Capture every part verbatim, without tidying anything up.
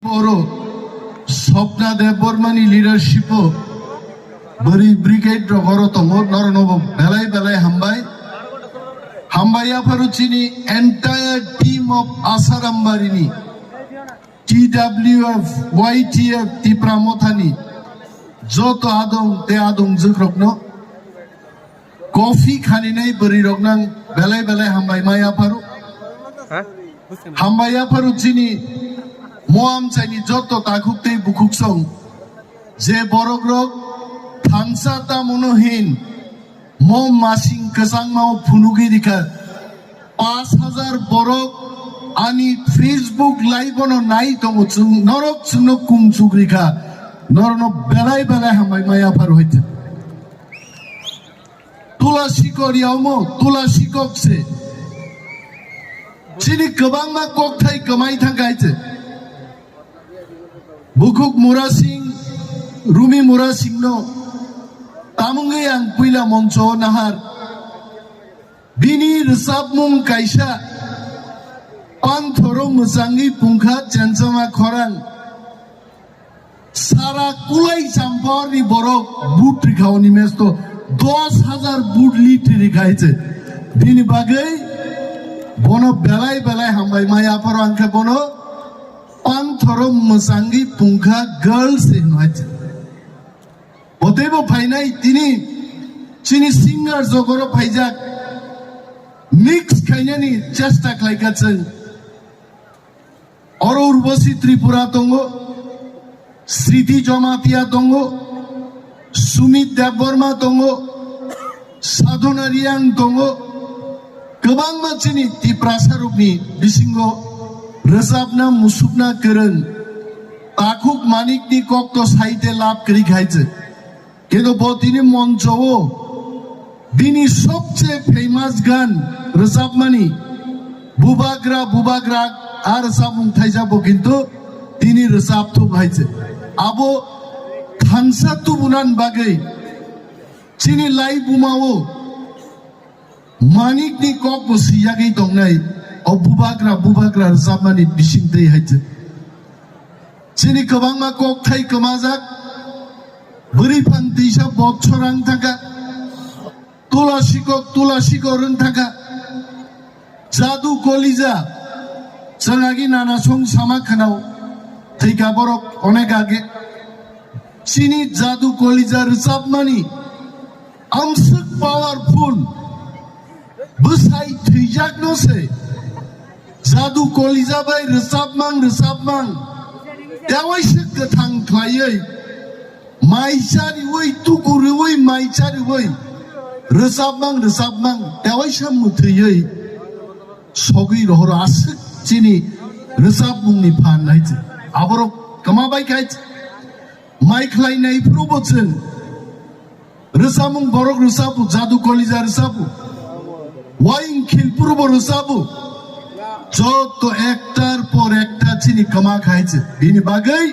Oro Swapna Debbarmani leadership o bwrwi brigade rok oro tongo, norokno bo belai belai hambai. Hambai yapharo chini entire team of Asarambari ni, T W F, Y T F, Tipra Mothani joto adong te adong jwkrokno. Coffee khaninai bwrwi rok nang belai belai hambai ma yapharo. Ha? Hambai yapharo chini mo amchaini joto takhuk tei bukhuk song je borok rok thansa tamono hin mo masing kwchangma o phunugwi rikha. Pash hajar borok ani Facebook live ono nai tongo, chwng norok chwngno kumchuk rikha, norokno belai belai hambai ma yapharo haitha. Tula sikor yaumo, tula sikok se. Chini kwbangma kokthai kwmai thangkha hai se. Bukhuk Murasing, Rumi Murasingno tamungwi ang puila moncho nahar. Bini rwchapmung kaisa, Panthoro mwchangwi pungkha chenchama khorang. Sara kulai champorni borok but rikha oni mesto dos hajar but lit rikha hai se. Bini bagwi bono belai belai hambai ma yapharo ang khe bono Panthoro mwchangwi pungkha girls se hino hai se. Botebo phainai tini chini singer jogoro phaijak mix khainani chesta khlaikha chwng. Oro Urbosi Tripura tongo, Sriti Jamatia tongo, Sumit Debbarma tongo, Sadhana Riang tongo, kwbangma chini Tiprasa rokni bisingo rwchapna musukna kwrwng Takhuk Manikni kokto saite lab kwrwi khai se. Kintu bo tini moncho o bini sobse famous gan rwchapmani Bubagra Bubagra a rwchapmung thaisa bo kintu tini rwchap thuk hai se. Abo thansa tubunan bagwi chini lai buma o Manikni kok bo siyagwi tongnai, o Bubagra Bubagra rwchapmani bising twi hai se. Chini kwbangma kok thai kwmajak, bwrwi phan tisa botsorang thangkha, tula sikok tula sikok rwng thangkha, jadu kolija, chwng agi nana song sama khwnao, thwika borok onek age. Chini jadu kolija rwchapmani amswk powerful. Bwsai thwijakno se jadu kolija bai rwchapmang rwchapmang tewaisa kwthang khlaiwi mai chariwi tuku rwwi mai chariwi rwchapmang rwchapmang tewaisa mwthwiwi sogwi rohoro aswk chini rwchapmungni phan hai se. Aborok kwma bai khai mai khlainai phuru bo chwng rwchapmung borok rwchapu, jadu kolija rwchapu, waing khilpuru bo rwchapu. Joto ektar por ekta chini kwma khai se. Bini bagwi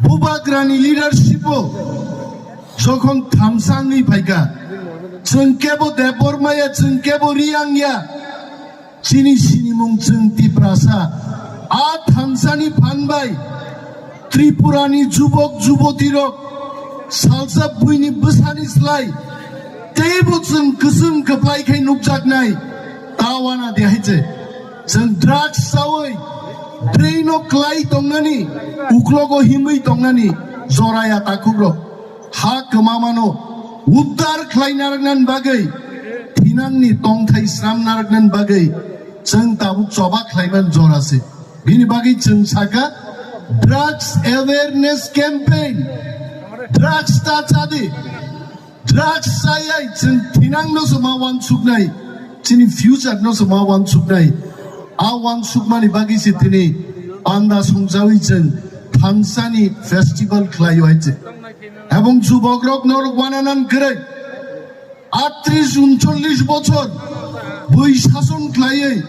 Bubagrani leadership o jokhon thamsa wngwi phaikha, chwng kebo Debbarma ya, chwng kebo Riang ya, chini sinimung chwng Tiprasa. A thansani phan bai Tripurani jubok jubotirok salsa buini bwsani slai teibo chwng kwchwng kwplai khai nukjaknai. Ta wana de hai se. Chwng drugs chawi drain o klai tongnani, uklogo himwi tongnani jora ya takhukrok. Ha kwmamano uddar khlai narwknani bagwi, thinangni tongthai sram narwknani bagwi chwng tabuk choba khlaiman jora se. Bini bagwi chwng saka drugs awareness campaign. Drugs ta chadi. Drugs chayai chwng thinangno se ma wansuknai, chini future no se ma wansuknai. A wansukmani bagwi se tini panda songjawi chwng thansani festival khlaio hai se. Ebong jubokrok norok wananan kwrwi. Atris uncholish bochor bui sason khlaiwi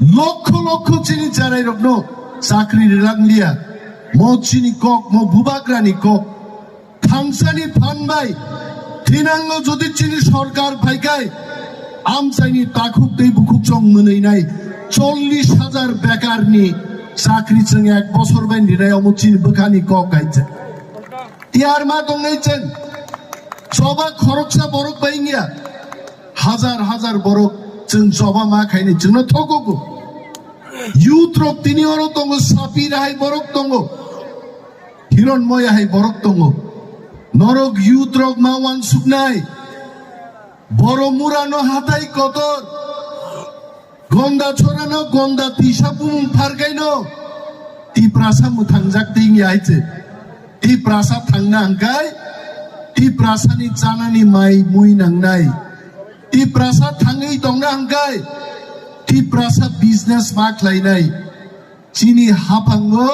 lokho lokho chini charairokno chakri rilangliya. Mo chini kok, mo bubagrani kok. Thansani phan bai thinango jodi chini sorkar phaikai, amchaini takhuk tei bukhuk chong mwnwinai chollish hajar bekarni Chakri chwng ek bosor bai rinai omo chini bwkhani kok hai chwng. Tiyar ma tongnai chwng. Choba khoroksa borok bai wngya. Hajar hajar borok chwng choba ma khaini chwngno thokogo. Youth rok tini oro tongo, Sapir hai borok tongo. Hiron Moya hai borok tongo. Norok youth rok ma wansuknai. Boro murano hatai kotor. Gonda chorano gonda tisa bumung pharkaino. Tiprasa mwthangjak twi wngya hai se. Tiprasa thangna hwnkhe Tiprasani chanani mai mui nangnai. Tiprasa thangwi tongna hwnkhe Tiprasa business ma khlainai. Chini haphango,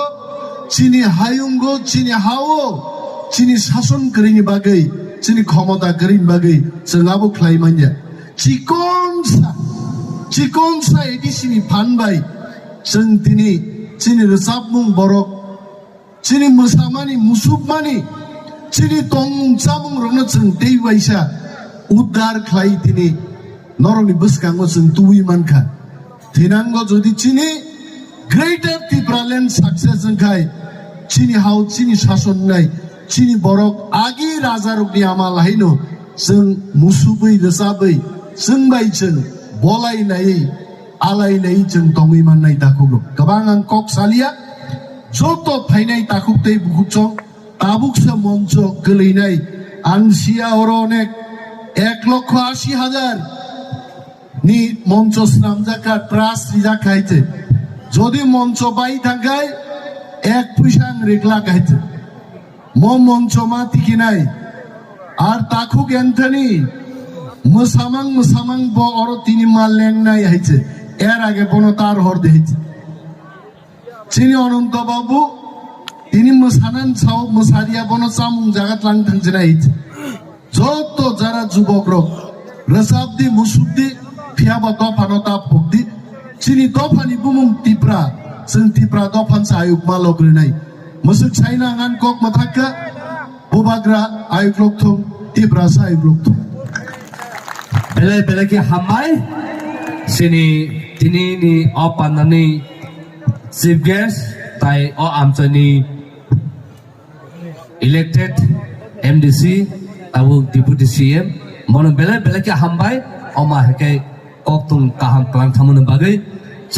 chini hayungo, chini hao, chini sason kwrwini bagwi, chini khomota kwrwini bagwi chwng abo khlai manya. Chikonsa, chikonsa A D C ni phan bai chwng tini chini rwchapmung borok, chini mwsamani, musukmani, chini tongmung chamung rokno chwng tei waisa uddar khlai tini norokni bwskango chwng tubui mankha. Thinango jodi chini Greater Tipraland success wngkhai, chini hao, chini sason nai, chini borok agi rajarokni amal haino chwng musubui rwchabwi chwng bai chwng bolai naiwi alai naiwi chwng tongwi mannai dakhugo. Kwbang ang kok salia, joto phainai takhuk tei bukhuk chong tabuksa moncho kwlwinai ang sia oro onek ek lokho asi hajar ni moncho swnamjak kha, trust rijak kha hai se. Jodi moncho bai thangkhai ek puisa ang rikla kha hai se. Mo moncho ma tikinai. Ar takhuk Anthony mwsamang mwsamang bo oro tini ma lengnai hai se. Er age bono tar hor de hai se. Chini Ananto Babu, tini mwsanan sao, mwsariya bono chamung jaga tlang thang jinai. Joto jara jubok rok, rwchapdi, musukdi, phiyaba dophano ta phukdi. Chini dophani bumung Tipra, chwng Tipra dophan sa ayuk ma logrinai. Mwsuk saina ngan kok mathakka, bubagra ayuk lokthung, Tipra sa ayuk lokthung. Belai belai khe hambai, chini tini ni o pandani chief guest, tai o amchaini elected M D C, tabuk deputy C M, mono belai belai khe hambai, oma hake koktung kaham klang thamani bagwi,